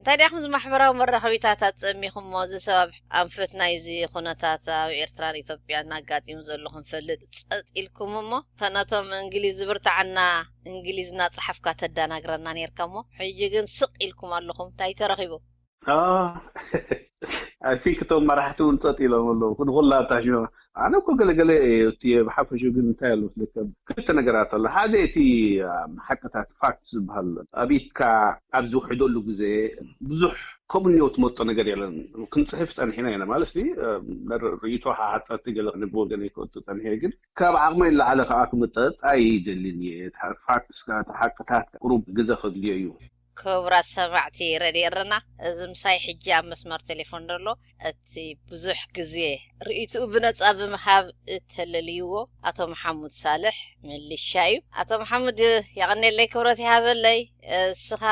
እንታይ ዲኣኹም እዚ ማሕበራዊ መራኸቢታት ኣጸሚኹሞ? እዚ ሰብ ኣብ ኣንፈት ናይዚ ኩነታት ኣብ ኤርትራን ኢትዮጵያን ኣጋጢሙ ዘሎ ክንፈልጥ ጸጥ ኢልኩም እሞ፣ እታ ነቶም እንግሊዝ ዝብርትዓና እንግሊዝ እናጸሓፍካ ተዳናግረና ኔርካ እሞ፣ ሕጂ ግን ስቕ ኢልኩም ኣለኹም። እንታይ ተረኺቡ? I think እቶም መራሕቲ እውን ጸጥ ኢሎም ኣለዉ። ክንኹላ ታሽማ ኣነ እኮ ገለገለ እቲ ብሓፈሹ ግን እንታይ ኣሎ መስለካ፣ ክልተ ነገራት ኣሎ። ሓደ እቲ ሓቅታት ፋክት ዝበሃል ኣብ ኢድካ ኣብ ዝውሕደሉ ግዜ ብዙሕ ከምንዮ ትመጦ ነገር የለን። ክንፅሕፍ ፀኒሕና ኢና ማለት ርእይቶ ሓሓፀርቲ ገለ ክንብቦ ገለ ይከቱ ፀኒሐ ግን ካብ ዓቕመይ ንላዕሊ ከዓ ክምጠጥ ኣይደልን እየ። ፋክት ሓቅታት ቁሩብ ግዘ ከድልዮ እዩ። ክቡራት ሰማዕቲ ረድዮ ኤረና፣ እዚ ምሳይ ሕጂ ኣብ መስመር ቴሌፎን ዘሎ እቲ ብዙሕ ግዜ ርእይትኡ ብነጻ ብምሃብ እተለልይዎ ኣቶ መሓሙድ ሳልሕ ምልሻ እዩ። ኣቶ መሓሙድ የቐኔለይ ክብረት ይሃበለይ። እስኻ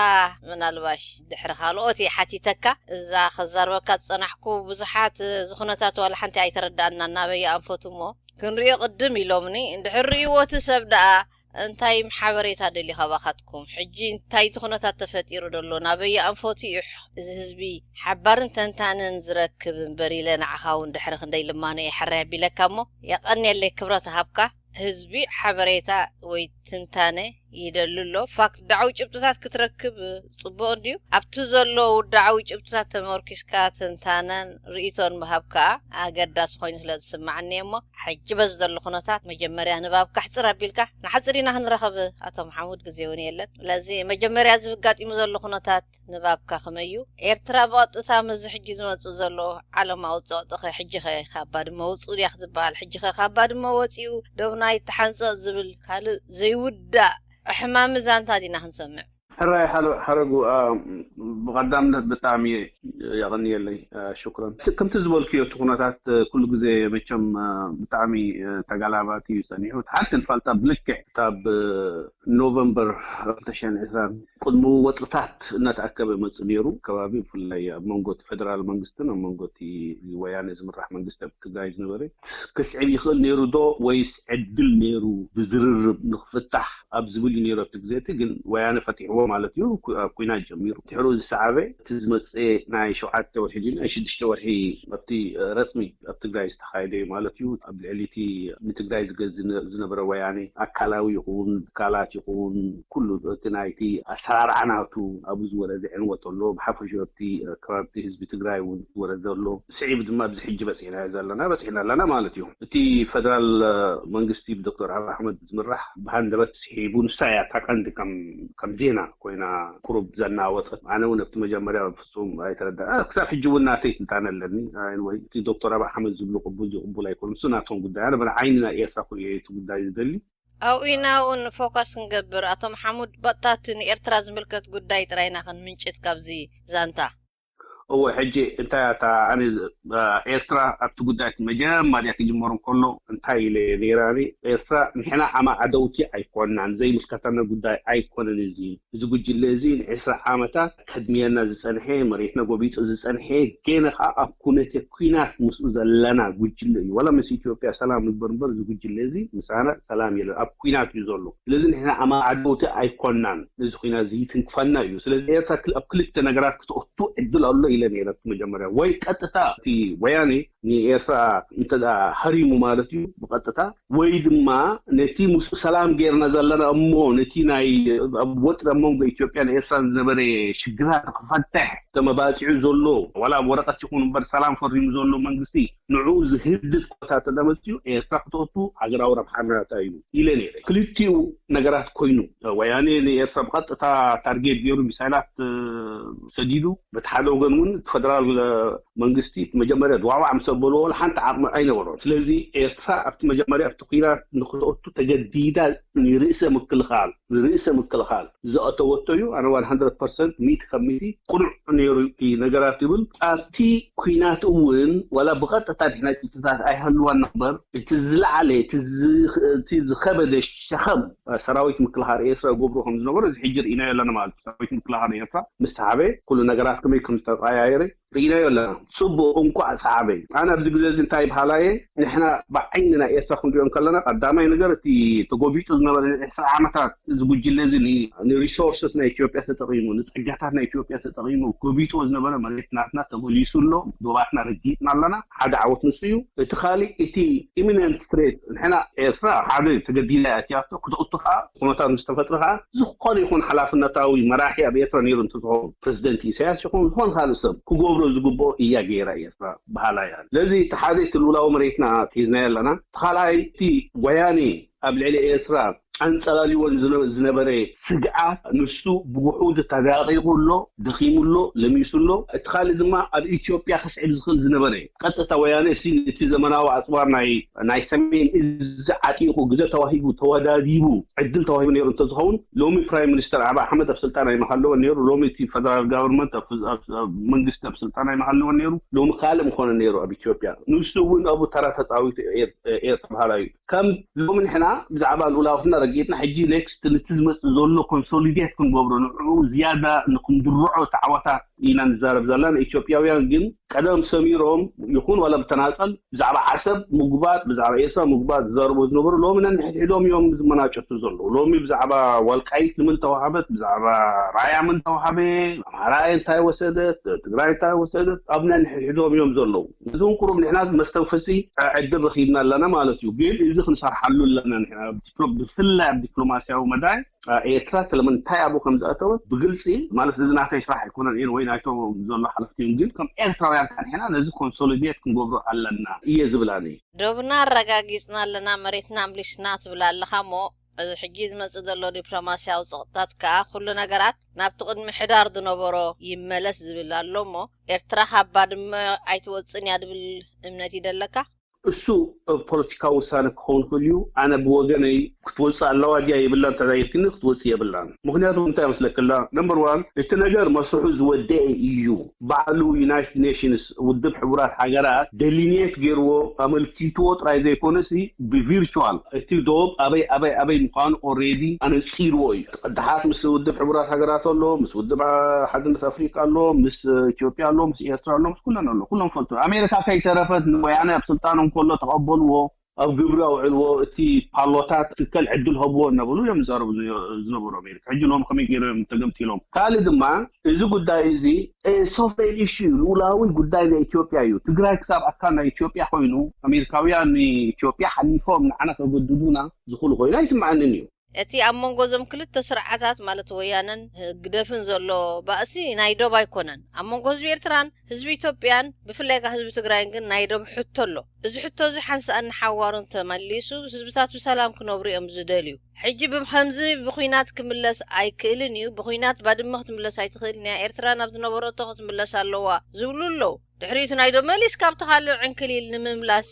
ምናልባሽ ድሕሪ ካልኦት እየ ሓቲተካ። እዛ ከዛርበካ ዝጸናሕኩ ብዙሓት ዝኹነታት ዋላ ሓንቲ ኣይተረዳእና እናበየ ኣንፈቱ እሞ ክንሪኦ ቅድም ኢሎምኒ። እንድሕር ርእይዎ እቲ ሰብ ደኣ እንታይ ሓበሬታ ደልዩ ካባኻትኩም? ሕጂ እንታይ እቲ ኩነታት ተፈጢሩ ደሎ ናበይ ኣንፈቱ እዩ እዚ ህዝቢ ሓባርን ተንታንን ዝረክብ እምበር ኢለ ንዓኻ እውን ድሕሪ ክንደይ ልማኖ እየ ሕራይ ኣቢለካ እሞ የቐንየለይ ክብረት ሃብካ። ህዝቢ ሓበሬታ ወይ ትንታነ ይደሊ ኣሎ። ፋክት ዳዕዊ ጭብጥታት ክትረክብ ጽቡቕ እንድዩ። ኣብቲ ዘሎ ውዳዓዊ ጭብጥታት ተመርኪስካ ትንታነን ርእይቶን ምሃብ ከኣ ኣገዳሲ ኮይኑ ስለ ዝስማዓኒ እሞ ሕጂ በዚ ዘሎ ኩነታት መጀመርያ ንባብ ካሕጽር ኣቢልካ ንሓጽር ኢና ክንረኸብ ኣቶ መሓሙድ ግዜ እውን የለን። ስለዚ መጀመርያ እዚ ኣጋጢሙ ዘሎ ኩነታት ንባብካ ከመይ እዩ? ኤርትራ ብቐጥታ ምስዚ ሕጂ ዝመጽእ ዘሎ ዓለማዊ ጸቕጢኸ ሕጂኸ ካብ ባድመ ውጽኡ ድያ ክትበሃል? ሕጂኸ ካብ ባድመ ወጺኡ ደቡና ይተሓንጸጽ ዝብል ካልእ ዘይውዳእ ሕማም ዛንታ ዲና ክንሰምዕ? ሕራይ ሓሎ ሓረጉ ብቐዳምነት ብጣዕሚ የቐንየለይ። ሽኩረን። ከምቲ ዝበልክዮ እቲ ኩነታት ኩሉ ግዜ መቸም ብጣዕሚ ተጋላባጥ እዩ ጸኒሑ። ሓንቲ ንፋልጣ ብልክዕ ካብ ኖቨምበር ክልተ ሽሕን ዕስራን ቅድሚ ወጥርታት እናተኣከበ መጽእ ነይሩ። ከባቢ ብፍላይ ኣብ መንጎ እቲ ፈደራል መንግስትን ኣብ መንጎ እቲ ወያነ ዝምራሕ መንግስቲ ኣብ ትግራይ ዝነበረ ክስዕብ ይኽእል ነይሩ ዶ ወይስ ዕድል ነይሩ ብዝርርብ ንክፍታሕ ኣብ ዝብል እዩ ነይሩ። ኣብቲ ግዜ እቲ ግን ወያነ ፈቲሕዎ ማለት እዩ። ኣብ ኩናት ጀሚሩ ድሕሩ ዝሰዓበ እቲ ዝመጽእ ናይ ሸውዓተ ወርሒ ድዩ ናይ ሽዱሽተ ወርሒ ኣብቲ ረጽሚ ኣብ ትግራይ ዝተኻየደ እዩ ማለት እዩ። ኣብ ልዕሊ እቲ ንትግራይ ዝገዝ ዝነበረ ወያነ ኣካላዊ ይኹን ትካላት ይኹን ኩሉ እቲ ናይቲ ኣሰራርዓ ናቱ ኣብኡ ዝወረደ ዕንወት ኣሎ። ብሓፈሽኡ ኣብቲ ከባቢ ህዝቢ ትግራይ እውን ዝወረደ ኣሎ። ስዒቡ ድማ ኣብዚ ሕጂ በፂሕና ዘለና በፂሕና ኣለና ማለት እዩ። እቲ ፈደራል መንግስቲ ብዶክተር ኣብይ ኣሕመድ ዝምራሕ ብሃንደበት ስሒቡ ንሳ እያ እታ ቀንዲ ከም ዜና ኮይና ቁሩብ ዘናወፀት። ኣነ እውን ኣብቲ መጀመርያ ፍፁም ኣይተረዳ ክሳብ ሕጂ እውን ናተይ ትንታነ ኣለኒ። ወይ እቲ ዶክተር ኣብይ ኣሕመድ ዝብሉ ቅቡል ዝቅቡል ኣይኮኑ እሱ ናቶም ጉዳይ። ኣነ ብዓይኒ ናይ ኤርትራ ክርእዮ እቲ ጉዳይ ዝደሊ። ኣብኡ ኢና እውን ፎካስ ክንገብር ኣቶ መሓሙድ። በጥታ እቲ ንኤርትራ ዝምልከት ጉዳይ ጥራይ ኢና ክንምንጭት ካብዚ ዛንታ። እወ ሕጂ እንታይ እታ ኣነ ኤርትራ ኣብቲ ጉዳይ መጀመርያ ክጅመሩ እንከሎ እንታይ ኢለ ነይረ? ኣነ ኤርትራ ንሕና ኣማዕደውቲ ኣይኮናን፣ ዘይምልከተና ጉዳይ ኣይኮነን። እዚ እዚ ጉጅለ እዚ ንዕስራ ዓመታት ከድምየና ዝጸንሐ፣ መሬትና ጎቢጡ ዝጸንሐ፣ ገና ከኣ ኣብ ኩነተ ኲናት ምስኡ ዘለና ጉጅለ እዩ። ዋላ ምስ ኢትዮጵያ ሰላም ንግበር እምበር እዚ ጉጅለ እዚ ምሳና ሰላም የለን፣ ኣብ ኲናት እዩ ዘሎ። ስለዚ ንሕና ኣማዕደውቲ ኣይኮናን፣ እዚ ኲናት እዚ ይትንክፈና እዩ። ስለዚ ኤርትራ ኣብ ክልተ ነገራት ክትኣቱ ዕድል ኣሎ ኢለ ነይረ መጀመርያ። ወይ ቀጥታ እቲ ወያኔ ንኤርትራ እንተ ሃሪሙ ማለት እዩ ብቐጥታ፣ ወይ ድማ ነቲ ምስኡ ሰላም ጌርና ዘለና እሞ ነቲ ናይ ኣብ ወጥሪ ኣብ መንጎ ኢትዮጵያን ኤርትራን ዝነበረ ሽግራት ክፈትሕ ተመባፂዑ ዘሎ ዋላ ኣብ ወረቐት ይኹን እምበር ሰላም ፈሪሙ ዘሎ መንግስቲ ንዕኡ ዝህድድ ኮታ ተደመፅኡ ኤርትራ ክተቱ ሃገራዊ ረብሓ ናታ እዩ ኢለ ነይረ። ክልቲኡ ነገራት ኮይኑ ወያኔ ንኤርትራ ብቐጥታ ታርጌት ገይሩ ሚሳይላት ሰዲዱ በቲ ሓደ ወገን እውን ፈደራል መንግስቲ መጀመርያ ድዋዕዋዕ ምስ ኣበልዎ ሓንቲ ዓቕሚ ኣይነበሮን። ስለዚ ኤርትራ ኣብቲ መጀመርያ ኣብቲ ኲናት ንክትኣቱ ተገዲዳ ንርእሰ ምክልኻል ንርእሰ ምክልኻል ዝኣተወቶ እዩ። ኣነ one hundred percent ሚእቲ ካብ ሚእቲ ቅኑዕ ነይሩ እቲ ነገራት ይብል። ኣብቲ ኲናት እውን ዋላ ብቐጥታ ድሕና ጭብጥታት ኣይሃልዋና እምበር እቲ ዝለዓለ እቲ ዝኸበደ ሸኸም ሰራዊት ምክልኻል ኤርትራ ይገብሩ ከም ዝነበሩ እዚ ሕጂ ርኢናዮ ኣለና ማለት እዩ። ሰራዊት ምክልኻል ኤርትራ ምስ ተሓበ ኩሉ ነገራት ከመይ ከም ዝተቀያየረ ርኢናዮ ኣለና። ጽቡቕ፣ እንቋዕ ሰዓበ። ኣነ ኣብዚ ግዜ እዚ እንታይ ይበሃላ እየ? ንሕና ብዓይኒ ናይ ኤርትራ ክንሪኦ እንከለና፣ ቀዳማይ ነገር እቲ ተጎቢጡ ዝነበረ ዕስራ ዓመታት እዚ ጉጅለ እዚ ን-፣ ንሪሶርስስ ናይ ኢትዮጵያ ተጠቒሙ፣ ንጸጋታት ናይ ኢትዮጵያ ተጠቒሙ ጎቢጥዎ ዝነበረ መሬት ናትና ተመሊሱ ኣሎ። ዶባትና ረጊጥና ኣለና። ሓደ ዓወት ንሱ እዩ። እቲ ካልእ፣ እቲ ኢሚነንት ትሬት፣ ንሕና ኤርትራ ሓደ ተገዲላ እያ ኣትያቶ፣ ክትቕቱ ከዓ ኩነታት ምስ ተፈጥረ ከዓ ዝኾነ ይኹን ሓላፍነታዊ መራሒ ኣብ ኤርትራ ነይሩ እንተዝኸውን፣ ፕረዚደንት ኢሳያስ ይኹን ዝኾነ ካልእ ሰብ ክገብሮ ዝግብኦ እያ ገይራ ኤርትራ በሃላ እያ። ስለዚ እቲ ሓደ እቲ ልኡላዊ መሬትና ሒዝናዮ ኣለና። እቲ ካልኣይ እቲ ወያኔ ኣብ ልዕሊ ኤርትራ ኣንጸላልዎን ዝነ-፣ ዝነበረ ስግኣት ንሱ ብውሑዱ ተዳቂቑ ኣሎ፣ ደኺሙ ኣሎ፣ ለሚሱ ኣሎ። እቲ ካልእ ድማ ኣብ ኢትዮጵያ ክስዕብ ዝኽእል ዝነበረ ቀጥታ ወያነ እሲ እቲ ዘመናዊ ኣጽዋር ናይ፣ ናይ ሰሜን እዚ ዓጢቑ ግዜ ተዋሂቡ፣ ተወዳዲቡ፣ ዕድል ተዋሂቡ ነይሩ እንተዝኸውን፣ ሎሚ ፕራይም ሚኒስተር ዓቢ ኣሕመድ ኣብ ስልጣን ኣይምሃለወን ነይሩ። ሎሚ እቲ ፈደራል ጋቨርንመንት ኣብ፣ ኣብ፣ ኣብ መንግስቲ ኣብ ስልጣን ኣይምሃለወን ነይሩ። ሎሚ ካልእ ምኾነ ነይሩ ኣብ ኢትዮጵያ። ንሱ እውን ኣብኡ ተራ ተጻዊቱ ኤር-፣ ኤርትራ በሃላይ እዩ። ከም ሎሚ ንሕና ብዛዕባ ልኡላውትና ረጊጥና፣ ሕጂ ኔክስት ነቲ ዝመጽእ ዘሎ ኮንሶሊዴት ክንገብሮ፣ ንዕኡ ዝያዳ ንክንድርዖ እቲ ዓወታት ኢና ንዛረብ ዘለና። ኢትዮጵያውያን ግን ቀደም ሰሚሮም ይኹን ዋላ ብተናጸል ብዛዕባ ዓሰብ ምጉባጥ፣ ብዛዕባ ኤርትራ ምጉባጥ ዝዛረቡ ዝነበሩ፣ ሎሚ ነንሕድሕዶም እዮም ዝመናጨቱ ዘለዉ። ሎሚ ብዛዕባ ወልቃይት ንመን ተዋሃበት፣ ብዛዕባ ራያ መን ተዋሃበ፣ ኣምሓራ እንታይ ወሰደት፣ ትግራይ እንታይ ወሰደት፣ ኣብ ነንሕድሕዶም እዮም ዘለዉ። እዚ እውን ቁሩብ ንሕና መስተንፈሲ ዕድል ረኺብና ኣለና ማለት እዩ። ግን እዚ ክንሰርሓሉ ኣለና ንሕና፣ ዲፕሎ-፣ ብፍላይ ኣብ ዲፕሎማስያዊ መዳይ፣ አ፣ ኤርትራ ስለምንታይ ኣብኡ ከም ዝኣተወት ብግልጺ፣ ማለት እዚ ናተይ ስራሕ ኣይኮነን እየን ወይ ናይቶም ዘሎ ሓለፍቲ እዮም፣ ግን ከም ኤርትራውያን ጸኒሕና ነዚ ኮንሶሊዴት ክንገብሮ ኣለና እየ ዝብል ኣነ። ዶብና ኣረጋጊጽና ኣለና፣ መሬትና ኣምሊስና ትብል ኣለኻ እሞ፣ እዚ ሕጂ ዝመጽእ ዘሎ ዲፕሎማስያዊ ጸቕጥታት ከኣ ኩሉ ነገራት ናብቲ ቅድሚ ሕዳር ዝነበሮ ይመለስ ዝብል ኣሎ እሞ፣ ኤርትራ ካብ ባድመ ኣይትወጽእን እያ ዝብል እምነት እዩ ዘለካ? እሱ ፖለቲካዊ ውሳነ ክኸውን ይኽእል እዩ። ኣነ ብወገነይ ክትወጽእ ኣለዋ ድያ የብላን እንተዳይልክኒ፣ ክትወጽእ የብላን። ምኽንያቱ እንታይ መስለክላ? ነምበር ዋን፣ እቲ ነገር መስርሑ ዝወደአ እዩ። ባዕሉ ዩናይትድ ኔሽንስ፣ ውድብ ሕቡራት ሃገራት ደሊኔት ገይርዎ፣ ኣመልኪትዎ ጥራይ ዘይኮነሲ፣ ብቪርቹዋል እቲ ዶብ ኣበይ ኣበይ ኣበይ ምዃኑ ኦልሬዲ ኣነጺርዎ እዩ። ቅድሓት ምስ ውድብ ሕቡራት ሃገራት ኣሎ፣ ምስ ውድብ ሓድነት ኣፍሪቃ ኣሎ፣ ምስ ኢትዮጵያ ኣሎ፣ ምስ ኤርትራ ኣሎ፣ ምስ ኩለን ኣሎ። ኩሎም ፈልጡ። ኣሜሪካ ከይተረፈት ንወያነ ኣብ ስልጣኖም ከሎ ተቐበልዎ፣ ኣብ ግብሪ ኣውዕልዎ፣ እቲ ፓሎታት ትከል ዕድል ሀብዎ እናበሉ እዮም ዝዛረቡ ዝነ-፣ ዝነበሩ ኣሜሪካ። ሕጂ ሎም ከመይ ገይሮም እዮም ተገምቲሎም? ካልእ ድማ እዚ ጉዳይ እዚ፣ እ፣ ሶቨሬን ኢሹ እዩ፣ ልኡላዊ ጉዳይ ናይ ኢትዮጵያ እዩ። ትግራይ ክሳብ ኣካል ናይ ኢትዮጵያ ኮይኑ፣ ኣሜሪካውያን ንኢትዮጵያ ሓሊፎም ንዓና ከገድዱና ዝኽእሉ ኮይኑ ኣይስምዓንን እዩ። እቲ ኣብ መንጎ እዞም ክልተ ስርዓታት፣ ማለት ወያነን ህግደፍን ዘሎ ባእሲ ናይ ዶብ ኣይኮነን። ኣብ መንጎ ህዝቢ ኤርትራን ህዝቢ ኢትዮጵያን፣ ብፍላይ ከኣ ህዝቢ ትግራይን ግን ናይ ዶብ ሕቶ ኣሎ። እዚ ሕቶ እዚ ሓንሳእ ንሓዋሩ እንተመሊሱ፣ ህዝብታት ብሰላም ክነብሩ እዮም ዝደልዩ። ሕጂ ብከምዚ ብኹናት ክምለስ ኣይክእልን እዩ፣ ብኹናት ባድመ ክትምለስ ኣይትኽእልን እያ፣ ኤርትራ ናብ ዝነበረቶ ክትምለስ ኣለዋ ዝብሉ ኣለዉ። ድሕሪኡ እቲ ናይ ዶብ መሊስካ ኣብቲ ካልእ ዕንክሊል ንምምላስ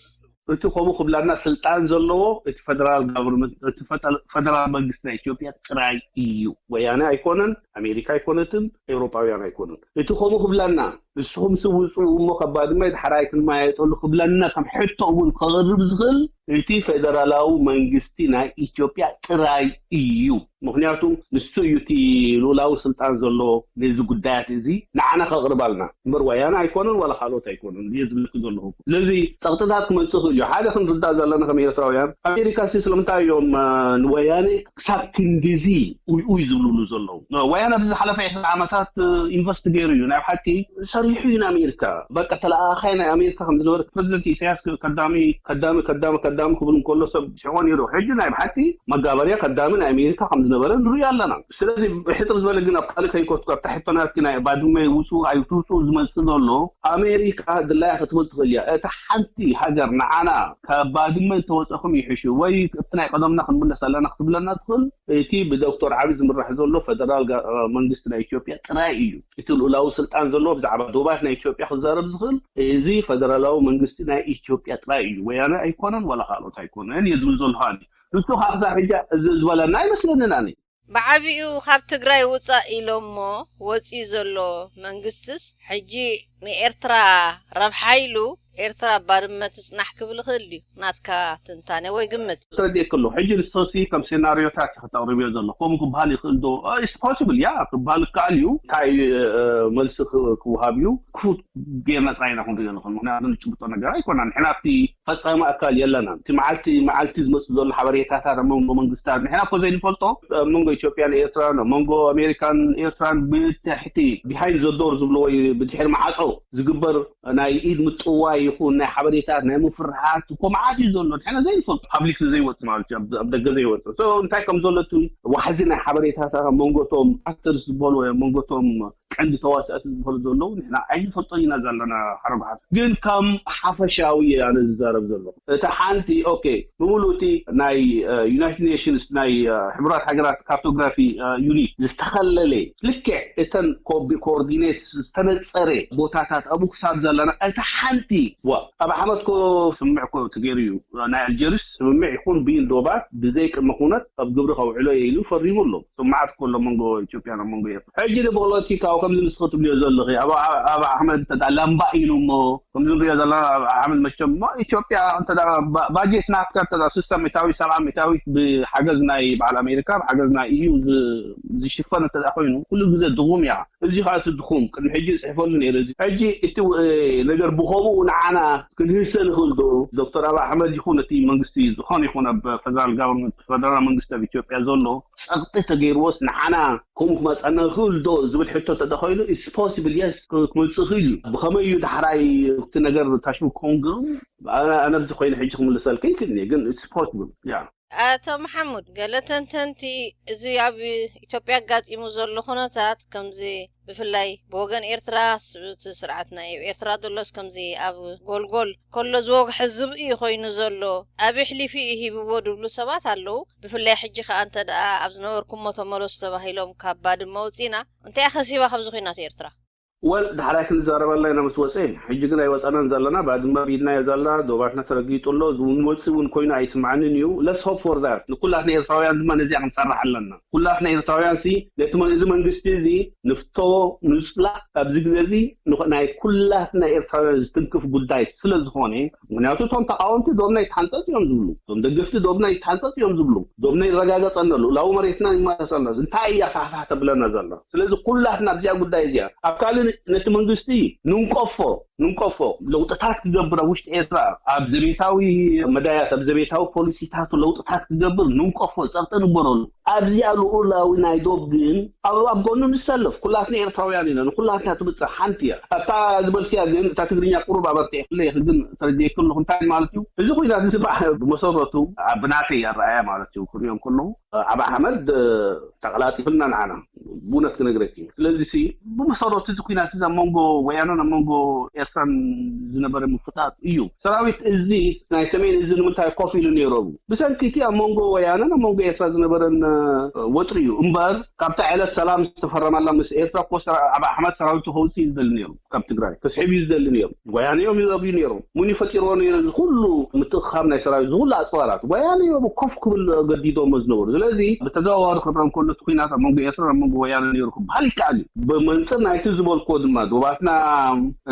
እቲ ከምኡ ክብላና ስልጣን ዘለዎ እቲ ፈደራል ጋቨርንመንት፣ እቲ ፈጠ-፣ ፈደራል መንግስቲ ናይ ኢትዮጵያ ጥራይ እዩ። ወያነ ኣይኮነን፣ ኣሜሪካ ኣይኮነትን፣ ኤውሮጳውያን ኣይኮኑን። እቲ ከምኡ ክብላና፣ ንስኹም ስውፁ እሞ ካብ ባድመ ድሓር ኣይትንመያየጠሉ ክብለና ከም ሕቶ እውን ከቕርብ ዝኽእል እቲ ፌደራላዊ መንግስቲ ናይ ኢትዮጵያ ጥራይ እዩ። ምኽንያቱ ንሱ እዩ እቲ ልኡላዊ ስልጣን ዘለዎ ነዚ ጉዳያት እዚ ንዓና ከቕርባልና እምበር ወያነ ኣይኮነን ዋላ ካልኦት ኣይኮነን እየ ዝብለኩ ዘለኹ። ስለዚ ጸቕጥታት ክመጽእ ይኽእል እዩ። ሓደ ክንርዳእ ዘለና ከም ኤርትራውያን፣ ኣሜሪካ ሲ ስለምንታይ እዮም፣ እ፣ ንወያነ ክሳብ ክንድዚ ኡይ ኡይ ዝብልሉ ዘለዉ? ወያነ ኣብዚ ዝሓለፈ ዕስራ ዓመታት፣ እ፣ ኢንቨስት ገይሩ እዩ። ናይ ሓቂ ሰሪሑ እዩ ንኣሜሪካ። በቃ ተለኣኻይ ናይ ኣሜሪካ ከም ዝነበረ ፕረዚደንት ኢሳያስ ከዳሚ፣ ከዳሚ፣ ከዳሚ፣ ከዳሚ ክብል እንከሎ ሰብ ስሕቆ ነይሩ። ሕጂ ናይ ብሓቂ መጋበርያ ከዳሚ ናይ ኣሜሪካ ከም ዝነበረ ንርኢ ኣለና። ስለዚ ብሕጽር ዝበለ ግን ኣብ ካልእ ከይኮትኩ ኣብታ ሕቶ ናትኪ ናይ ባድመ ውጹ ኣይትውጹ ዝመጽእ ዘሎ ኣሜሪካ ድላያ ክትብል ትኽእል እያ። እታ ሓንቲ ሃገር ንዓና ካብ ባድመ እንተወጸኹም ይሕሹ ወይ ኣብቲ ናይ ቀደምና ክንምለስ ኣለና ክትብለና ትኽእል እቲ ብዶክተር ዓብዪ ዝምራሕ ዘሎ ፈደራል ጋ-፣ መንግስቲ ናይ ኢትዮጵያ ጥራይ እዩ። እቲ ልኡላዊ ስልጣን ዘለዎ ብዛዕባ ዶባት ናይ ኢትዮጵያ ክዛረብ ዝኽእል እዚ ፈደራላዊ መንግስቲ ናይ ኢትዮጵያ ጥራይ እዩ። ወያነ ኣይኮነን ዋላ ካልኦት ኣይኮነን እየ ዝብል ዘለኹ ኣነ። ንሱ ከዓ ክሳብ ሕጂ እዚ ዝበለና ኣይመስለንን ኣነ። ብዓቢኡ ካብ ትግራይ ውፃእ ኢሎሞ ወፂኡ ዘሎ መንግስትስ ሕጂ ንኤርትራ ረብሓ ኢሉ ኤርትራ ኣብ ባድመ ትጽናሕ ክብል ይኽእል ድዩ? ናትካ ትንታነ ወይ ግምት? ተረዲኤ ከሎ ሕጂ ንስኺ ከም ሴናሪዮታት ከተቕርብዮ ዘሎ ከምኡ ክበሃል ይኽእል ዶ? It's possible, yeah, ክበሃል ይከኣል እዩ። እንታይ መልሲ ክወሃብ እዩ? ክፉት ጌርና ጥራይ ኢና ክንሪኦ ንኽእል። ምክንያቱ ንጭብጦ ነገር ኣይኮናን። ንሕና ኣብቲ ፈጻሚ ኣካል የለናን። እቲ መዓልቲ መዓልቲ ዝመጽእ ዘሎ ሓበሬታታት ኣብ መንጎ መንግስታት ንሕና እኮ ዘይንፈልጦ ኣብ መንጎ ኢትዮጵያን ኤርትራን ኣብ መንጎ ኣሜሪካን ኤርትራን ብትሕቲ behind the door ዝብልዎ ብድሕሪ መዓጾ ዝግበር ናይ ኢድ ምጥዋይ ይኹን ናይ ሓበሬታት ናይ ምፍርሃት እኮ መዓት እዩ ዘሎ። ንሕና ዘይንፈልጦ public ዘይወጽእ ማለት እዩ፣ ኣብ ደገ ዘይወጽእ። So እንታይ ከም ዘሎ እቲ ዋሕዚ ናይ ሓበሬታታት ኣብ መንጎቶም actors ዝበሉ ወይ ኣብ መንጎቶም ቀንዲ ተዋሳእቲ ዝበሉ ዘለዉ ንሕና ኣይንፈልጦን ኢና ዘለና። ሓረጉሓት ግን ከም ሓፈሻዊ ኣነ ዝዛረብ ዘሎ እቲ ሓንቲ okay ብምሉእ እቲ ናይ United Nations ናይ ሕቡራት ሃገራት ካርቶግራፊ unit ዝተኸለለ ልክዕ እተን ኮኦርዲኔት ዝተነፀረ ቦታታት ኣብኡ ክሳብ ዘለና እቲ ሓንቲ ዋ ኣብ ሓመድ ኮ ስምምዕ ኮ ተገይሩ እዩ። ናይ ኣልጀርስ ስምምዕ ይኹን ብይን ዶባት ብዘይ ቅድመ ኩነት ኣብ ግብሪ ከውዕሎ እየ ኢሉ ፈሪሙ ኣሎ። ስምምዓት ኮ ኣሎ መንጎ ኢትዮጵያ ናብ መንጎ ኤርትራ። ሕጂ ንፖለቲካዊ ከምዚ ንስኺ ትብልዮ ዘለኺ ኣብ ኣሕመድ እንተ ላምባ ኢሉ እሞ ከምዚ ንሪኦ ዘለና ኣብ ኣሕመድ መቸም እሞ ኢትዮጵያ እንተ ባጀት ናትካ እንተ ስሳ ሚእታዊት ሰብዓ ሚእታዊት ብሓገዝ ናይ በዓል ኣሜሪካ ብሓገዝ ናይ ኢዩ ዝሽፈን እንተ ኮይኑ ኩሉ ግዜ ድኹም እያ። እዚ ከዓ እቲ ድኹም ቅድሚ ሕጂ ዝፅሕፈሉ ነይረ። እዚ ሕጂ እቲ ነገር ብኸምኡ ንዓና ክንህሰ ንኽእል ዶ? ዶክተር ኣብ ኣሕመድ ይኹን እቲ መንግስቲ ዝኾነ ይኹን ኣብ ፈደራል ጋቨርንመንት ፈደራል መንግስቲ ኣብ ኢትዮጵያ ዘሎ ፀቕጢ ተገይርዎስ ንዓና ከምኡ ክመፀና ይኽእል ዶ ዝብል ሕቶ ተተኸይሉ it's possible yes ክመፅእ ይኽእል እዩ። ብኸመይ እዩ ዳሕራይ እቲ ነገር ታሽሙ ኮንግሩ ኣነ ብዚ ኮይኑ ሕጂ ክምልሰልከ ይክእል ግን it's possible ያ ኣቶ መሓሙድ፣ ገለ ተንተንቲ እዚ ኣብ ኢትዮጵያ ኣጋጢሙ ዘሎ ኩነታት ከምዚ ብፍላይ ብወገን ኤርትራ እቲ ስርዓት ናይ ኤርትራ ዘሎስ ከምዚ ኣብ ጎልጎል ከሎ ዝወግሐ ዝብኢ ኮይኑ ዘሎ ኣብ ኣሕሊፉ እዩ ሂብዎ ዝብሉ ሰባት ኣለዉ። ብፍላይ ሕጂ ከኣ እንተ ደኣ ኣብ ዝነበርኩሞ ተመለሱ ተባሂሎም ካብ ባድመ ወጺና እንታይ ከሲባ ካብዚ ኩናት ኤርትራ? ወል ዳሕራይ ክንዛረበላ ኢና ምስ ወፀ ሕጂ ግን ኣይወፀናን ዘለና ባድመ ቢድናዮ ዘላ ዶባትና ተረጊጡ ኣሎ ንወፂ እውን ኮይኑ ኣይስምዓንን እዩ let's hope for that ንኩላትና ኤርትራውያን ድማ ነዚኣ ክንሰርሕ ኣለና ኩላትና ኤርትራውያን ሲ ነቲ እዚ መንግስቲ እዚ ንፍቶ ንፅላእ ኣብዚ ግዜ እዚ ናይ ኩላትና ኤርትራውያን ዝትንክፍ ጉዳይ ስለ ዝኾነ ምክንያቱ እቶም ተቃወምቲ ዶብና ይተሓንፀፅ እዮም ዝብሉ እቶም ደገፍቲ ዶብና ይተሓንፀፅ እዮም ዝብሉ ዶብና ይረጋገፀና ኣሎ ላዊ መሬትና ይመለሰና እንታይ እያ ፋሕፋሕ ተብለና ዘላ ስለዚ ኩላትና ኣብዚኣ ጉዳይ እዚኣ ኣብ ካልእ ነቲ መንግስቲ ንንቀፎ ንንቀፎ ለውጥታት ክገብር ኣብ ውሽጢ ኤርትራ ኣብ ዘቤታዊ መዳያት ኣብ ዘቤታዊ ፖሊሲታቱ ለውጥታት ክገብር ንንቀፎ ፀቕጢ ንበረሉ ኣብዚኣ ልኡላዊ ናይ ዶብ ግን ኣብ ኣብ ጎኑ ንሰለፍ ኩላትና ኤርትራውያን ኢና ንኩላትና ትብፅሕ ሓንቲ እያ ኣብታ ዝበልክያ ግን እታ ትግርኛ ቁሩብ ኣበርቲዕ ክለ ግን ተረዲእኩም ኣለኹ እንታይ ማለት እዩ እዚ ኩናት እዚ ብመሰረቱ ብናተይ ኣረኣያ ማለት እዩ ክሪኦም ከለኹ ኣብ ኣሕመድ ተቐላጢፍልና ንዓና ብእውነት ክነግረኪ ስለዚ ሲ ብመሰረቱ እዚ ኩናት እዚ ኣብ መንጎ ወያነን ኣብ መንጎ ኤርትራን ዝነበረ ምፍጣጥ እዩ ሰራዊት እዚ ናይ ሰሜን እዚ ንምንታይ ኮፍ ኢሉ ነይሮም ብሰንኪ እቲ ኣብ መንጎ ወያነን ኣብ መንጎ ኤርትራ ዝነበረን ወጥሪ እዩ እምበር ካብታ ዕለት ሰላም ዝተፈረመላ ምስ ኤርትራ ኮ ኣብ ኣሕመድ ሰራዊቱ ከውፅእ እዩ ዝደሊ ነይሩ ካብ ትግራይ ክስሕብ እዩ ዝደሊ ነይሩ ወያነ እዮም ይረብዩ ነይሮም ምን ይፈጢርዎ ነይሩ እዚ ኩሉ ምትእኻብ ናይ ሰራዊት እዚ ኩሉ ኣፅዋራት ወያነ እዮም ኮፍ ክብል ገዲዶሞ ዝነበሩ ስለዚ ብተዘዋዋሪ ክረአ እንከሎ እቲ ኩናት ኣብ መንጎ ኤርትራ ኣብ መንጎ ወያነ ነይሩ ክበሃል ይከኣል እዩ ብመንፅር ናይቲ ዝበልክዎ ድማ ዶባትና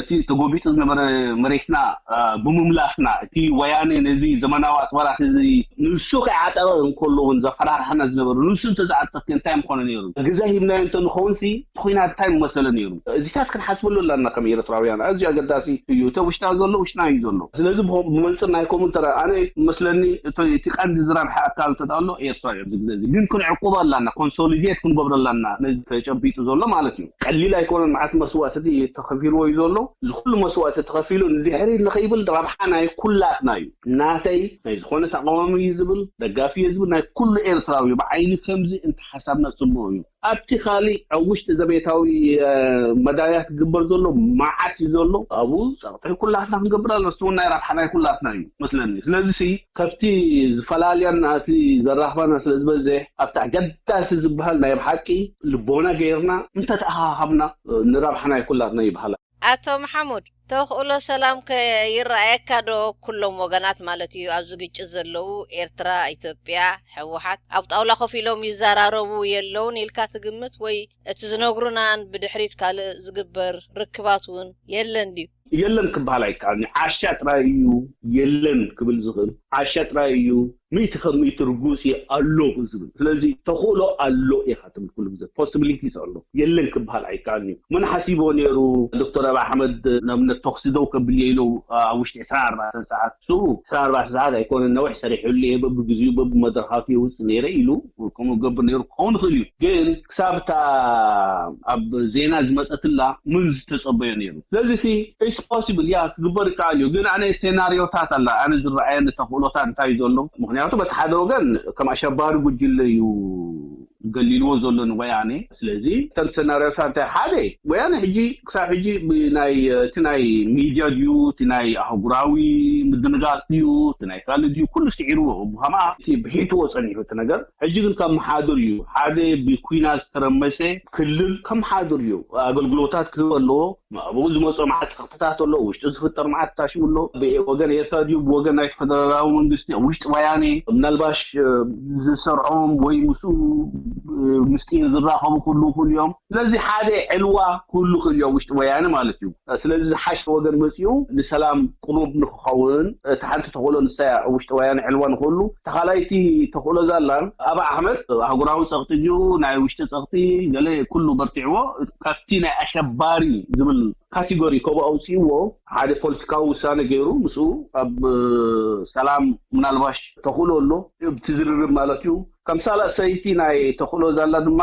እቲ ተጎቢጡ ዝነበረ መሬትና ብምምላስና እቲ ወያነ ነዚ ዘመናዊ ኣፅዋራት እዚ ንሱ ከይዓጠቐ እንከሎ እውን ዘፈራርሓና ዝነበሩ ንሱ እንተዝዓጠፍ እንታይ ምኾነ ነይሩ ግዜ ሂብናዮ እንተንኸውን ሲ እቲ ኩናት እንታይ ምመሰለ ነይሩ እዚታት ክንሓስበሉ ኣለና ከም ኤርትራውያን ኣዝዩ ኣገዳሲ እዩ እተ ውሽጣ ዘሎ ውሽና እዩ ዘሎ ስለዚ ብመንፅር ናይ ከምኡ እንተ ኣነ መስለኒ እቲ ቀንዲ ዝረብሐ ኣካል እንተ ኣሎ ኤርትራ እዩ ኣብዚ ግዜ እዚ ግን ክንዕቁቦ ኣለና ኮንሶሊዴት ክንገብሮ ኣለና ነዚ ተጨቢጡ ዘሎ ማለት እዩ ቀሊል ኣይኮነን መዓት መስዋእቲ ተኸፊልዎ እዩ ዘሎ እዚ ኩሉ መስዋእቲ ተኸፊሉ ንድሕሪት ንኸይብል ረብሓ ናይ ኩላትና እዩ ናተይ ናይ ዝኾነ ተቃዋሚ እዩ ዝብል ደጋፊ እየ ዝብል ናይ ኩሉ ኤርትራዊ እዩ ብዓይኒ ከምዚ እንተሓሳብና ፅቡቅ እዩ ኣብቲ ካሊእ ኣብ ውሽጢ ዘቤታዊ መዳያት ክግበር ዘሎ መዓት እዩ ዘሎ ኣብኡ ፀቕጢ ኩላትና ክንገብር ኣሎ እሱ እውን ናይ ረብሓ ናይ ኩላትና እዩ መስለኒ ስለዚ ሲ ከብቲ ዝፈላልያና እቲ ዘራኽባና ስለ ዝበዝሕ ኣብቲ ኣገዳሲ ዝበሃል ናይ ብሓቂ ልቦና ገይርና እንተተኣኻኻብና ንረብሓ ናይ ኩላትና ይበሃል ኣቶ መሓሙድ ተኽእሎ ሰላም ከ ይረኣየካ ዶ ኩሎም ወገናት ማለት እዩ ኣብዚ ግጭት ዘለዉ ኤርትራ ኢትዮጵያ ሕወሓት ኣብ ጣውላ ኮፍ ኢሎም ይዘራረቡ የለውን ኢልካ ትግምት ወይ እቲ ዝነግሩናን ብድሕሪት ካልእ ዝግበር ርክባት እውን የለን ድዩ የለን ክበሃል ኣይከኣልን። ዓሻ ጥራይ እዩ የለን ክብል ዝኽእል፣ ዓሻ ጥራይ እዩ ሚእቲ ካብ ሚእቲ ርጉጽ እዩ ኣሎ ዝብል። ስለዚ ተኽእሎ ኣሎ ኢኻ ትብል ኩሉ ግዜ፣ possibilities ኣሎ፣ የለን ክበሃል ኣይከኣልን እዩ። መን ሓሲቦ ነይሩ ዶክተር ኣብይ ኣሕመድ ንኣብነት ተኹሲ ደው ከብል እየ ኢሉ ኣብ ውሽጢ ዕስራን ኣርባዕተን ሰዓት? እሱ ዕስራን ኣርባዕተን ሰዓት ኣይኮነን፣ ነዊሕ ሰሪሑሉ እየ፣ በብግዚኡ በብመድረኻቱ የውፅእ ነይረ ኢሉ ከምኡ ገብር ነይሩ ክኸውን ይኽእል እዩ። ግን ክሳብ እታ ኣብ ዜና ዝመፀትላ ምን ዝተፀበዮ ነይሩ? ስለዚ ሲ it's possible፣ ያ ክግበር ይከኣል እዩ። ግን ኣነ ሴናሪዮታት ኣላ፣ ኣነ ዝረኣየኒ ተኽእሎታት እንታይ እዩ ዘሎ? ምክንያቱ በቲ ሓደ ወገን ከም ኣሸባሪ ጉጅለ እዩ ገሊልዎ ዘሎ ንወያኔ። ስለዚ እተን ሴናሪዮታት እንታይ? ሓደ፣ ወያኔ ሕጂ ክሳብ ሕጂ ብናይ እቲ ናይ ሚድያ ድዩ፣ እቲ ናይ ኣህጉራዊ ምድንጋፅ ድዩ፣ እቲ ናይ ካልእ ድዩ፣ ኩሉ ስዒርዎ። ከምኣ እቲ ብሒትዎ ፀኒሑ እቲ ነገር። ሕጂ ግን ካብ መሓድር እዩ። ሓደ ብኲናት ዝተረመሰ ክልል ከም ሓድር እዩ፣ ኣገልግሎታት ክህብ ኣለዎ። ኣብኡ ዝመፅኦ መዓት ፀቕጥታት ኣሎ፣ ውሽጡ ዝፍጠር መዓት ታሽሙ ኣሎ። ብወገን ኤርትራ ድዩ ብወገን ናይ ፈደራላዊ መንግስቲ፣ ኣብ ውሽጢ ወያኔ ምናልባሽ ዝሰርዖም ወይ ምስኡ ምስጢር ዝራኸቡ ክህልዉ ይኽእሉ እዮም። ስለዚ ሓደ ዕልዋ ክህሉ ይኽእል እዩ ኣብ ውሽጢ ወያነ ማለት እዩ። ስለዚ ዝሓሸ ወገን መፂኡ ንሰላም ቅሩብ ንክኸውን እቲ ሓንቲ ተኽእሎ ንሳ እያ። ኣብ ውሽጢ ወያነ ዕልዋ ንክህሉ፣ ተኻላይቲ ተኽእሎ ዛላ ኣብ ኣሕመድ ኣህጉራዊ ፀቕጢ ድዩ ናይ ውሽጢ ፀቕጢ ገለ ኩሉ በርቲዕዎ ካብቲ ናይ ኣሸባሪ ዝብል ካቴጎሪ ከብኡ ኣውፅእዎ ሓደ ፖለቲካዊ ውሳነ ገይሩ ምስኡ ኣብ ሰላም ምናልባሽ ተኽእሎ ኣሎ። እቲ ዝርርብ ማለት እዩ። ከም ሳልሰይቲ ናይ ተኽእሎ ዛላ ድማ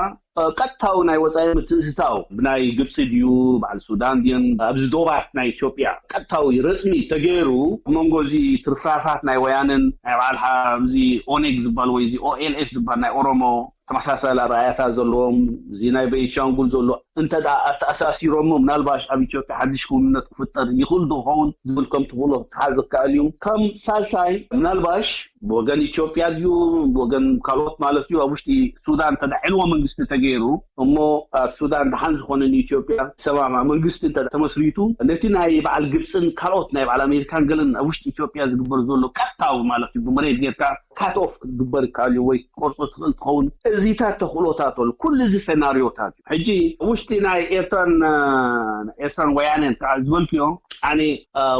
ቀጥታዊ ናይ ወፃኢ ምትእትታው ብናይ ግብፂ ድዩ በዓል ሱዳን ድየን ኣብዚ ዶባት ናይ ኢትዮጵያ ቀጥታዊ ረፅሚ ተገይሩ ኣብ መንጎ እዚ ትርፍራፋት ናይ ወያነን ናይ በዓል ሓ- እዚ ኦኔግ ዝበሃል ወይ እዚ ኦኤልኤፍ ዝበሃል ናይ ኦሮሞ ተመሳሳሊ ኣረኣእያታት ዘለዎም እዚ ናይ ቤንሻንጉል ዘሎ እንተ ደኣ ኣተኣሳሲሮሞ ምናልባሽ ኣብ ኢትዮጵያ ሓድሽ ክውንነት ክፍጠር ይኽእል ዶ ክኸውን ዝብል ከም ትኽእሎ ክትሓዝ ዝከኣል እዩ። ከም ሳልሳይ ምናልባሽ ብወገን ኢትዮጵያ ድዩ ብወገን ካልኦት ማለት እዩ ኣብ ውሽጢ ሱዳን እንተ ደኣ ዕልዎ መንግስቲ ተገይሩ እሞ ኣብ ሱዳን ደሓን ዝኾነ ንኢትዮጵያ ዝሰማማዕ መንግስቲ እንተ ተመስሪቱ ነቲ ናይ በዓል ግብፅን ካልኦት ናይ በዓል ኣሜሪካን ገለን ኣብ ውሽጢ ኢትዮጵያ ዝግበር ዘሎ ቀጥታዊ ማለት እዩ ብመሬት ጌርካ ካት ኦፍ ክትግበር ይከኣል እዩ ወይ ክትቆርፆ ትኽእል ትኸውን። እዚታት ተኽእሎታት ኣሎ ኩሉ እዚ ሴናሪዮታት እዩ። ሕጂ ውሽጢ ናይ ኤርትራን ኤርትራን ወያኔን ከዓ ዝበልክዮ ኣነ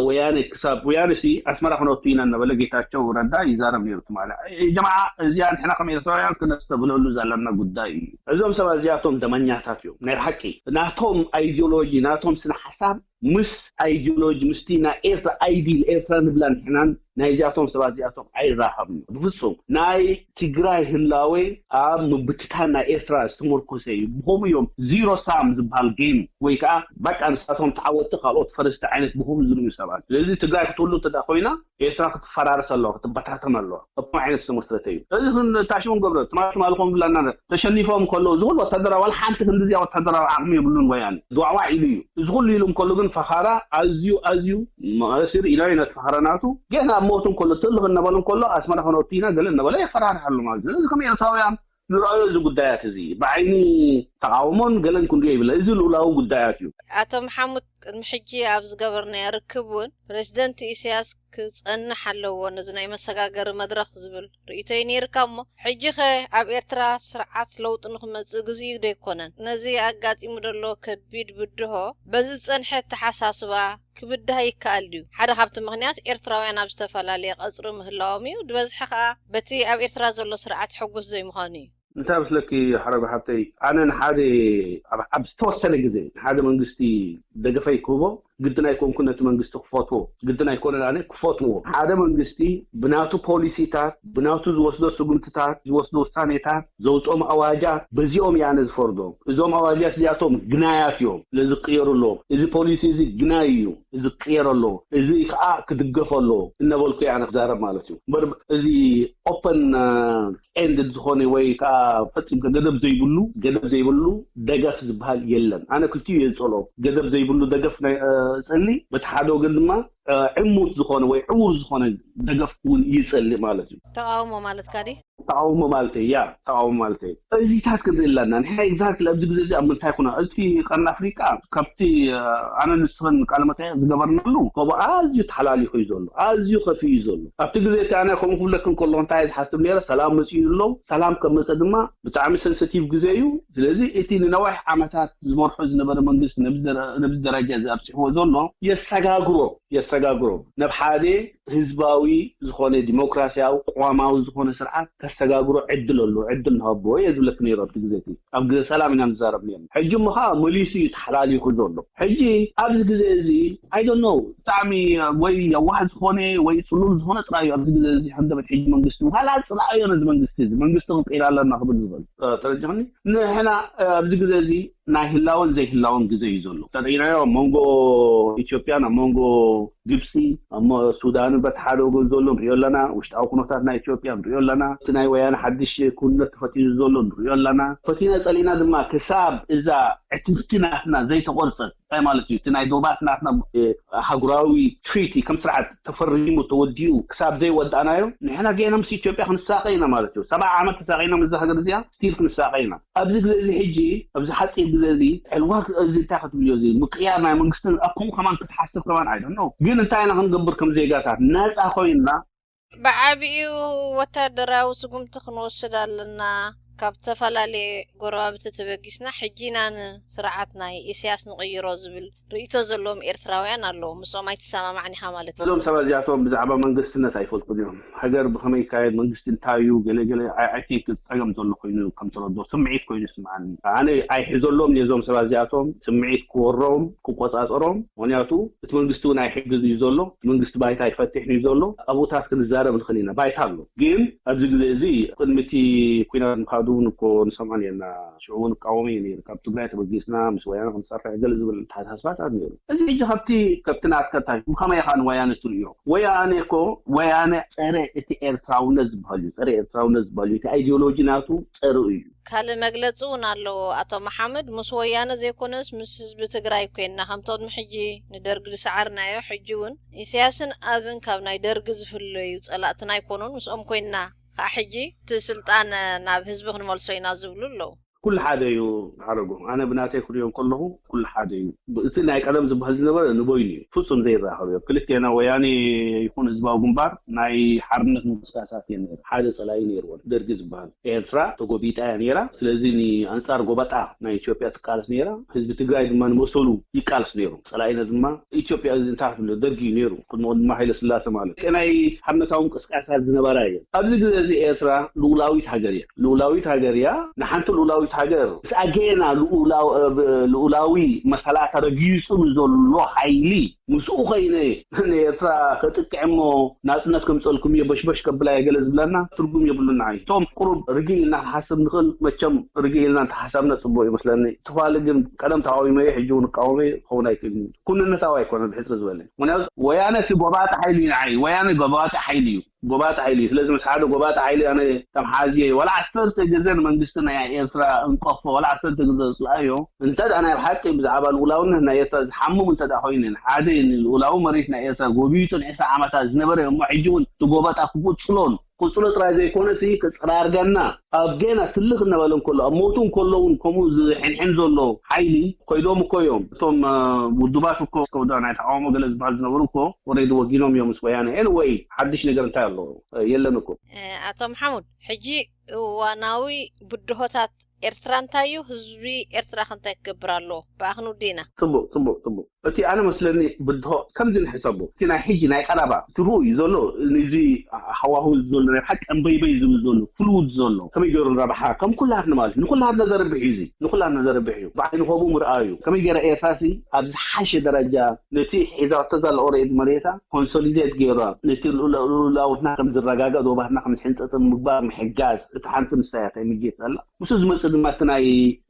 ወያኔ ክሳብ ወያኔ ሲ ኣስመራ ክነቱ ኢና እናበለ ጌታቸው ረዳ ይዛረብ ነይሩ ትማሊ። ጀማዓ እዚኣ ንሕና ከም ኤርትራውያን ክነስተብህለሉ ዘለና ጉዳይ እዩ። እዞም ሰባት እዚኣቶም ደመኛታት እዮም ናይ ብሓቂ። ናቶም ኣይዲዮሎጂ ናቶም ስነ ሓሳብ ምስ ኣይዲዮሎጂ ምስቲ ናይ ኤርትራ ኣይዲል ኤርትራ ንብላ ንሕናን ናይዚኣቶም ሰባት እዚኣቶም ኣይራኸብን ብፍፁም። ናይ ትግራይ ህላወ ኣብ ምብትታን ናይ ኤርትራ ዝተመርኮሰ እዩ። ብኸምኡ እዮም ዚሮ ሳም ዝበሃል ጌም ወይ ከዓ በቃ ንሳቶም ተዓወቲ ካልኦት ፈረስቲ ዓይነት ብኸምኡ ዝርእዩ ሰባት። ስለዚ ትግራይ ክትህሉ እንተ ኮይና ኤርትራ ክትፈራርስ ኣለዋ ክትበታተን ኣለዋ። እቶም ዓይነት ዝተመስረተ እዩ። እዚ ታሽሞም ገብረ ትማሊ ትማሊ ኮም ብላና ተሸኒፎም ከለዉ ዝኹሉ ወታደራዊ ዋላ ሓንቲ ክንዲ እዚኣ ወታደራዊ ዓቕሚ የብሉን ወያነ ድዋዕዋዕ ኢሉ እዩ። እዚ ኩሉ ኢሉ እንከሎ ግን ፈኻራ ኣዝዩ ኣዝዩ መቐሲር ኢላ እዩ ነቲ ፈኻራ ናቱ ገና ኣብ ሞቱ እንከሎ ትልኽ እናበሉ እንከሎ ኣስመራ ከነወቱ ኢና ገለ እናበለ የፈራርሕ ኣሎ ማለት እዩ። እዚ ከም ኤርትራውያን ንረኣዮ እዚ ጉዳያት እዚ ብዓይኒ ተቃውሞን ገለን ክንሪኦ ይብለ እዚ ልኡላዊ ጉዳያት እዩ። ኣቶ መሓሙድ ቅድሚ ሕጂ ኣብ ዝገበርናዮ ርክብ እውን ፕሬዚደንት ኢሳያስ ክጸንሕ ኣለዎ ነዚ ናይ መሰጋገሪ መድረኽ ዝብል ርእይቶ እዩ ነይርካ እሞ ሕጂ ኸ ኣብ ኤርትራ ስርዓት ለውጢ ንክመጽእ ግዜኡ ዶ ኣይኮነን? ነዚ ኣጋጢሙ ዘሎ ከቢድ ብድሆ በዚ ዝጸንሐ ኣተሓሳስባ ክብድሃ ይከኣል ድዩ? ሓደ ካብቲ ምኽንያት ኤርትራውያን ኣብ ዝተፈላለየ ቀጽሪ ምህላዎም እዩ። ዝበዝሐ ከኣ በቲ ኣብ ኤርትራ ዘሎ ስርዓት ሕጉስ ዘይምዃኑ እዩ። እንታይ መስለኪ ሓረጉ ሓብተይ፣ ኣነ ንሓደ ኣብ ዝተወሰነ ግዜ ንሓደ መንግስቲ ደገፈይ ክህቦ ግድን ኣይኮንኩን ነቲ መንግስቲ ክፈትዎ ግድን ኣይኮነን ኣነ ክፈትዎ። ሓደ መንግስቲ ብናቱ ፖሊሲታት ብናቱ ዝወስዶ ስጉምትታት ዝወስዶ ውሳኔታት ዘውፅኦም ኣዋጃት በዚኦም እየ ኣነ ዝፈርዶም። እዞም ኣዋጃት እዚኣቶም ግናያት እዮም፣ ስለዚ ክቅየሩ ኣለዎም። እዚ ፖሊሲ እዚ ግናይ እዩ፣ እዚ ክቅየር ኣለዎ፣ እዚ ከዓ ክድገፍ ኣለዎ እናበልኩ እየ ኣነ ክዛረብ ማለት እዩ። እምበር እዚ ኦፐን ኤንድድ ዝኾነ ወይ ከዓ ፈፂምካ ገደብ ዘይብሉ ገደብ ዘይብሉ ደገፍ ዝበሃል የለን። ኣነ ክልቲኡ እየ ዝፀልኦ። ገደብ ዘይብሉ ደገፍ ናይ- እ፣ እፀሊ በቲ ሓደ ወገን ድማ ዕሙት ዝኾነ ወይ ዕዉር ዝኾነ ደገፍ እውን ይጸልእ ማለት እዩ። ተቃውሞ ማለትካ ድዩ? ተቃውሞ ማለት እያ ተቃውሞ ማለት እዩ። እዚታት ክንርኢ ኣለና። ንሕና exactly ኣብዚ ግዜ እዚ ኣብ ምንታይ ኩና እቲ ቀርኒ ኣፍሪቃ ካብቲ ኣነ ንስኽን ቃለ መጠይቅ ዝገበርናሉ ከምኡ ኣዝዩ ተሓላሊኹ እዩ ዘሎ፣ ኣዝዩ ከፊኡ እዩ ዘሎ። ኣብቲ ግዜ እቲ ኣነ ከምኡ ክብለክን ከሎ እንታይ ዝሓስብ ነረ፣ ሰላም መፅኡ ኣሎ። ሰላም ከም መፀ ድማ ብጣዕሚ sensitive ግዜ እዩ። ስለዚ እቲ ንነዋሕ ዓመታት ዝመርሖ ዝነበረ መንግስቲ ነብዚ ደረጃ እዚ ኣብፅሕዎ ዘሎ የሰጋግሮ የሰጋግሮ ነብ ሓደ ህዝባዊ ዝኾነ ዲሞክራሲያዊ ቅዋማዊ ዝኾነ ስርዓት ከሰጋግሮ ዕድል ኣሎ። ዕድል ንሃቦ እየ ዝብለክ ነይሩ ኣብቲ ግዜ እቲ ኣብ ግዜ ሰላም ኢና ንዛረብ ነርና። ሕጂ እሞ ከዓ መሊሱ እዩ ተሓላሊኹ ዘሎ። ሕጂ ኣብዚ ግዜ እዚ I don't know ብጣዕሚ ወይ የዋህ ዝኾነ ወይ ፅሉል ዝኾነ ጥራይ እዩ ኣብዚ ግዜ እዚ ሃንደበት ሕጂ መንግስቲ ዋላ ፅላእዮ ነዚ መንግስቲ እዚ መንግስቲ ክንቅይር ኣለና ክብል ዝብል ተረጅኽኒ። ንሕና ኣብዚ ግዜ እዚ ናይ ህላወን ዘይህላወን ግዜ እዩ ዘሎ። ተሪኢናዮ ኣብ መንጎ ኢትዮጵያን ኣብ መንጎ ግብፂ ኣብ ሱዳንን በቲ ሓደ ወገን ዘሎ ንሪኦ ኣለና። ውሽጣዊ ኩነታት ናይ ኢትዮጵያ ንሪኦ ኣለና። እቲ ናይ ወያነ ሓድሽ ክውንነት ተፈጢሩ ዘሎ ንሪኦ ኣለና። ፈቲና ፀሊእና ድማ ክሳብ እዛ ዕትብቲ ናትና ዘይተቆርፀት እንታይ ማለት እዩ? እቲ ናይ ዶባት ናትና ኣህጉራዊ ትሪቲ ከም ስርዓት ተፈሪሙ ተወዲኡ ክሳብ ዘይወዳእናዮ ንሕና ገና ምስ ኢትዮጵያ ክንሳቀ ኢና ማለት እዩ። ሰብዓ ዓመት ተሳቂና ምስዛ ሃገር እዚኣ ስቲል ክንሳቀ ኢና። ኣብዚ ግዜ እዚ ሕጂ ኣብዚ ሓፂር ግዜ እዚ ዕልዋ እዚ እንታይ ክትብልዮ እዚ ምቅያር ናይ መንግስትን ኣብ ከምኡ ከማን ክትሓስብ ከማን ኣይደ ነው። ግን እንታይ ኢና ክንገብር ከም ዜጋታት ነፃ ኮይንና ብዓቢኡ ወታደራዊ ስጉምቲ ክንወስድ ኣለና። ካብ ዝተፈላለየ ጎረባብቲ ተበጊስና ሕጂ ኢና ንስርዓት ናይ ኢሳያስ ንቕይሮ ዝብል ርእይቶ ዘለዎም ኤርትራውያን ኣለዉ። ምስኦም ኣይትሰማማዕን ኢኻ ማለት እዩ። እዞም ሰባት እዚኣቶም ብዛዕባ መንግስትነት ኣይፈልጡን እዮም። ሃገር ብኸመይ ይካየድ፣ መንግስቲ እንታይ እዩ፣ ገለ ገለ I think ጸገም ዘሎ ኮይኑ ከም ተረዶ ስምዒት ኮይኑ ይስምዓኒ። ኣነ ኣይሕዘሎም ነዞም ሰባት እዚኣቶም ስምዒት ክወሮም ክቆጻጸሮም፣ ምክንያቱ እቲ መንግስቲ እውን ኣይሕግዝ እዩ ዘሎ፣ እቲ መንግስቲ ባይታ ኣይፈትሕን እዩ ዘሎ። ኣብኡታት ክንዛረብ ንኽእል ኢና፣ ባይታ ኣሎ። ግን ኣብዚ ግዜ እዚ ቅድሚ እቲ ኲናት ምኻዱ እውን እኮ ንሰምዖ ነርና። ሽዑ እውን እቃወሞ እየ ነይሩ። ካብ ትግራይ ተበጊስና ምስ ወያነ ክንሰርሕ ገለ ዝብል ተሓሳስባታት ነይሩ። እዚ ሕጂ ካብቲ ካብቲ ናትካ እንታይ ብኸመይ ኢኻ ንወያነ ትርእዮ? ወያነ እኮ ወያነ ጸረ እቲ ኤርትራውነት ዝበሃል እዩ። ጸረ ኤርትራውነት ዝበሃል እዩ። እቲ ኣይዲዮሎጂ ናቱ ጸርኡ እዩ። ካልእ መግለጺ እውን ኣለዎ ኣቶ መሓመድ። ምስ ወያነ ዘይኮነስ ምስ ህዝቢ ትግራይ ኮይንና ከምቲ ቅድሚ ሕጂ ንደርግ ዝሰዓርናዮ ሕጂ እውን ኢሳያስን ኣብን ካብ ናይ ደርግ ዝፍለዩ ጸላእትና ኣይኮኑን። ምስኦም ኮይንና ከዓ ሕጂ እቲ ስልጣን ናብ ህዝቢ ክንመልሶ ኢና ዝብሉ ኣለዉ። ኩሉ ሓደ እዩ ሓረጎ። ኣነ ብናተይ ክሪኦ ከለኹ ኩሉ ሓደ እዩ። እቲ ናይ ቀደም ዝበሃል ዝነበረ ንበይኑ እዩ። ፍጹም ዘይራኸብ እዩ። ክልቴና ወያኔ ይኹን ህዝባዊ ግንባር ናይ ሓርነት ምንቅስቃሳት እየን ነይረን። ሓደ ጸላኢ ነይርወን። ደርጊ ዝበሃል። ኤርትራ ተጎቢጣ እያ ነይራ። ስለዚ ንኣንጻር ጎበጣ ናይ ኢትዮጵያ ትቃለስ ነይራ። ህዝቢ ትግራይ ድማ ንመሰሉ ይቃለስ ነይሩ። ጸላኢና ድማ ኢትዮጵያ እዚ እንታይ ክትብሎ ደርጊ እዩ ነይሩ። ቅድሚ ቅድሚ ሃይለ ስላሴ ማለት። ናይ ሓርነታዊ ምንቅስቃሳት ዝነበራ እየን። ኣብዚ ግዜ እዚ ኤርትራ ልኡላዊት ሃገር እያ። ልኡላዊት ሃገር እያ። ንሓንቲ ልኡላዊት ሃገር ምስ ኣገና ልኡላዊ መሰላታ ረጊጹ ንዘሎ ሓይሊ ምስኡ ኮይነ ንኤርትራ ከጥቅዕ እሞ ናጽነት ከምጸልኩም እየ በሽበሽ ከብላ እየ ገለ ዝብለና ትርጉም የብሉን። ንዓይ እቶም ቁሩብ ርግእ ኢልና ክሓስብ ንኽእል መቸም ርግእ ኢልና እንተሓሳብና ጽቡቅ ይመስለኒ። ትፋሊ ግን ቀደም ተቃዊመዮ ሕጂ እውን እቃወመዮ ክኸውን ኣይክእልን። ኩንነታዊ ኣይኮነን ብሕጽር ዝበለ። ምክንያቱ ወያነ ሲ ጎባጣ ሓይሊ እዩ። ንዓይ ወያነ ጎባጣ ሓይሊ እዩ። ጎባጣ ሓይሊ እዩ። ስለዚ ምስ ሓደ ጎባጣ ሓይሊ ኣነ ተምሓዝየ ዋላ ዓሰርተ ግዜ ንመንግስቲ ናይ ኤርትራ እንቀፎ ዋላ ዓሰርተ ግዜ ዝጽልኣዮ እንተ ደኣ ናይ ብሓቂ ብዛዕባ ልኡላውነት ናይ ኤርትራ ዝሓምም እንተ ደኣ ኮይኑ ሓደ ንልኡላዊ መሬት ናይ ኤርትራ ጎቢጡ ንዕስራ ዓመታት ዝነበረ እሞ ሕጂ እውን እቲ ጎባጣ ክቕጽሎን ቅጽሎ ጥራይ ዘይኮነ ሲ ክጽራርገና ኣብ ገና ትልኽ እናበለ እንከሎ ኣብ ሞቱ እንከሎ እውን ከምኡ ዝሕንሕን ዘሎ ሓይሊ ኮይዶም እኮ እዮም እቶም ውዱባት እኮ ከውዳ ናይ ተቃውሞ ገለ ዝበሃል ዝነበሩ እኮ ወረዲ ወጊኖም እዮም ምስ ወያነ ኤንወይ ሓድሽ ነገር እንታይ ኣሎ የለን እኮ ኣቶ መሓሙድ ሕጂ እዋናዊ ብድሆታት ኤርትራ እንታይ እዩ ህዝቢ ኤርትራ ከንታይ ክገብር ኣለዎ ብኣኽንውዴና ጽቡቅ ጽቡቅ ጽቡቅ እቲ ኣነ መስለኒ ብድሆ ከምዚ ንሕሰቦ እቲ ናይ ሕጂ ናይ ቀረባ እቲ ርኡ እዩ ዘሎ እዚ ሃዋሁ ዘሎ ናይ ሓቂ እምበይበይ ዝብል ዘሎ ፍሉድ ዘሎ ከመይ ገይሩ ንረብሓ ከም ኩላትና ማለት እዩ ንኩላትና ዘርብሕ እዩ እዚ ንኩላትና ዘርብሕ እዩ ብዓይኒ ከምኡ ምርኣዩ ከመይ ገይራ ኤርትራሲ ኣብ ዝሓሸ ደረጃ ነቲ ሒዛቶ ዘላ ኦረዲ መሬታ ኮንሶሊዴት ገይራ ነቲ ልኡላውትና ከም ዝረጋገእ ዶባትና ከም ዝሕንፀፅ ምግባር ምሕጋዝ እቲ ሓንቲ ንሳ እያ እንታይ ምጌት ዘላ ምስ ዝመፅእ ድማ እቲ ናይ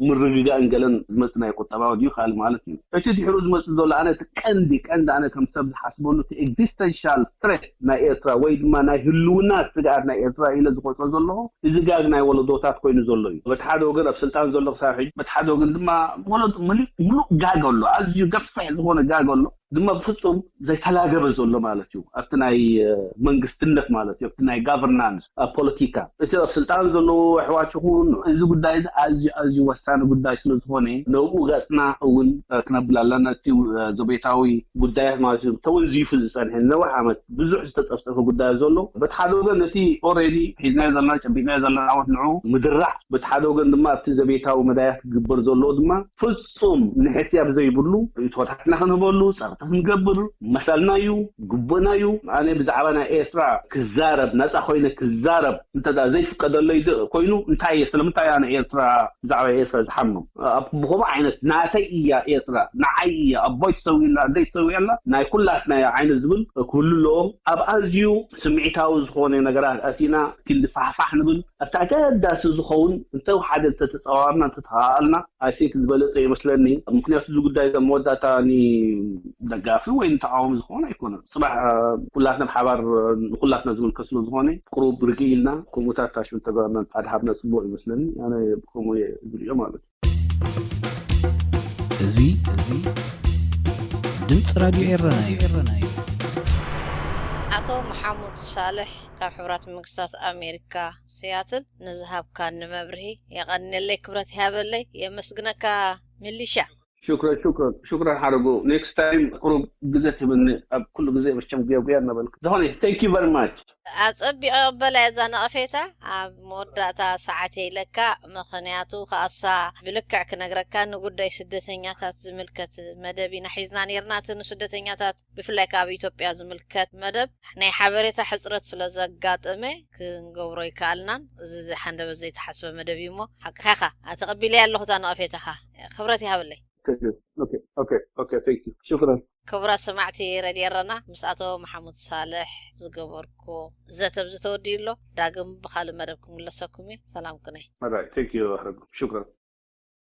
ምርግጋእን ገለን ዝመፅእ ናይ ቁጠባዊ ድዩ ካልእ ማለት እዩ እቲ ድሕሩ ዝመፅእ ዘሎ ኣነ እቲ ቀንዲ ቀንዲ ኣነ ከም ሰብ ዝሓስበሉ እቲ ኤግዚስተንሻል ትሬት ናይ ኤርትራ ወይ ድማ ናይ ህልውና ስግኣት ናይ ኤርትራ ኢለ ዝቆፅሮ ዘለኹ እዚ ጋግ ናይ ወለዶታት ኮይኑ ዘሎ እዩ በቲ ሓደ ወገን ኣብ ስልጣን ዘሎ ክሳብ ሕጂ በቲ ሓደ ወገን ድማ ወለዶ ምሉእ ጋግ ኣሎ ኣዝዩ ገፊሕ ዝኾነ ጋግ ኣሎ ድማ ብፍጹም ዘይተላገበ ዘሎ ማለት እዩ። ኣብቲ ናይ መንግስትነት ማለት እዩ፣ ኣብቲ ናይ ጋቨርናንስ፣ ኣብ ፖለቲካ፣ እቲ ኣብ ስልጣን ዘለዎ ኣሕዋት ይኹን፣ እዚ ጉዳይ እዚ ኣዝዩ ኣዝዩ ወሳኒ ጉዳይ ስለ ዝኾነ፣ ነብኡ ገጽና እውን ክነብል ኣለና። እቲ ዘቤታዊ ጉዳያት ማለት እዩ ተወንዚፉ ዝጸንሐ ነዊሕ ዓመት ብዙሕ ዝተጸፍጸፈ ጉዳይ ዘሎ። በቲ ሓደ ወገን ነቲ ኦልሬዲ ሒዝናዮ ዘለና ጨቢጥናዮ ዘለና ዓወት ንዑ ምድራዕ፣ በቲ ሓደ ወገን ድማ ኣብቲ ዘቤታዊ መዳያት ክግበር ዘለዎ ድማ ፍጹም ንሕስያ ብዘይብሉ ርእይቶታትና ክንህበሉ፣ ጸቕጢ ክንገብር መሰልና እዩ፣ ግቡእና እዩ። ኣነ ብዛዕባ ናይ ኤርትራ ክዛረብ፣ ነጻ ኮይነ ክዛረብ እንተ ዘይፍቀደለይ ኮይኑ እንታይ እየ፣ ስለምንታይ ኣነ ኤርትራ፣ ብዛዕባ ኤርትራ ዝሓምም? ብከምኡ ዓይነት ናተይ እያ ኤርትራ፣ ንዓይ እያ፣ ኣቦይ ተሰዊእላ፣ ኣደይ ተሰዊእላ፣ ናይ ኩላትና እያ ዓይነት ዝብል ክህሉ ኣለዎም። ኣብ ኣዝዩ ስምዒታዊ ዝኾነ ነገራት ኣቲና ክንዲ ፋሕፋሕ ንብል ኣብቲ ኣገዳሲ ዝኸውን እንተወሓደ እንተተፀዋርና እንተተኸኣልና ኣይሲክ ዝበለፀ ይመስለኒ። ምክንያቱ እዚ ጉዳይ መወዳእታ ንደጋፊ ወይ ንተቃወሚ ዝኾነ ኣይኮነን። ፅባሕ ኩላትና ብሓባር ንኩላትና ዝምልከት ስለ ዝኾነ ቅሩብ ርግእ ኢልና ከምኡታት ታሽም ተጋርና ኣድሃብና ፅቡቅ ይመስለኒ። ኣነ ብከምኡ እየ ዝሪኦ ማለት እዩ። እዚ እዚ ድምፂ ራድዮ ኤረና እዩ። ኣቶ መሓሙድ ሳልሕ ካብ ሕቡራት መንግስታት ኣሜሪካ ሲያትል ንዝሃብካኒ መብርሂ የቐንየለይ፣ ክብረት ይሃበለይ፣ የመስግነካ። ሚሊሻ ሽክረን ሽክረን ሽክረን ሓረጉ። ኔክስት ታይም ቁሩብ ግዜ ትህብኒ ኣብ ኩሉ ግዜ መቸም ጉያጉያ እናበልክ ዝኾነ thank you very much። ኣጸቢቐ ይቕበላ እዛ ነቐፌታ ኣብ መወዳእታ ሰዓት ኢለካ፣ ምኽንያቱ ከኣሳ ብልክዕ ክነግረካ ንጉዳይ ስደተኛታት ዝምልከት መደብ ኢና ሒዝና ነርና። እቲ ንስደተኛታት ብፍላይ ካብ ኢትዮጵያ ዝምልከት መደብ ናይ ሓበሬታ ሕፅረት ስለ ዘጋጠመ ክንገብሮ ይከኣልናን። እዚ ሓንደበት ዘይተሓስበ መደብ እዩ እሞ ሓቅኻ ኢኻ። ተቐቢለያ ኣለኹ እታ ነቐፌታኻ። ክብረት ይሃበለይ። Okay, okay, okay, thank you. ሽክረን። ክቡራት ሰማዕቲ ረድዮ ኤረና ምስ ኣቶ መሓሙድ ሳልሕ ዝገበርኩ ዘተ ኣብዚ ተወዲኡ ኣሎ። ዳግም ብኻልእ መደብ ክምለሰኩም እዩ። ሰላም ኩነ። Alright, thank you. ሽክረን።